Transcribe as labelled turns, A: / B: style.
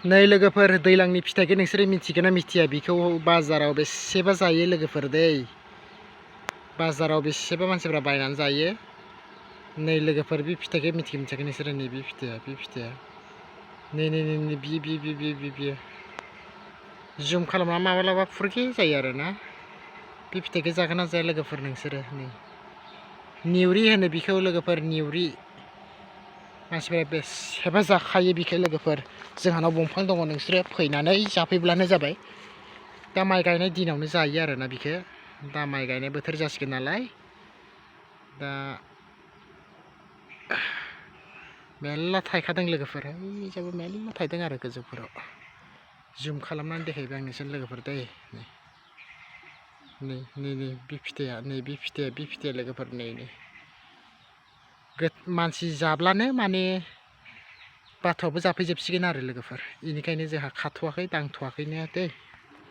A: नै लोगोफोर दैलांनि फिथाइखौ नोंसोरो मिथिगोन ना मिथिया बेखौ बाजाराव बेसेबा जायो लोगोफोर दै बाजाराव बेसेबा मानसिफ्रा बायनानै जायो नै लोगोफोर बे फिथाइखौ मिथियाखै नोंसोरो नै बे फिथाइया नै बियो जुम खालामना माब्लाबा फुरगे जायो आरोना बे फिथाइखौ जागोन ना जाया लोगोफोर नोंसोरो नै निउरि होनो बिखौ लोगोफोर निउरि मानसिफ्रा बेसेबा जाखायो बिखौ लोगोफोर जोंहानाव दंफां दङ नोंसोरो फैनानै जाफैब्लानो जाबाय दा माइ गायनाय दिनावनो जायो आरोना बिखौ दा माइ गायनाय बोथोर जासिगोन नालाय दा मेल्ला थायखादों लोगोफोर ओइजाबो मेल्ला थायदों आरो गोजौफोराव जुम खालामनानै देखायबाय आं नोंसोरनो लोगोफोर दै नै बे फिथाइया लोगोफोर नै मानसि जाब्लानो माने बाथ'आबो जाफैजोबसिगोन आरो लोगोफोर बेनिखायनो जोंहा खाथ'वाखै दांथ'वाखैनो दै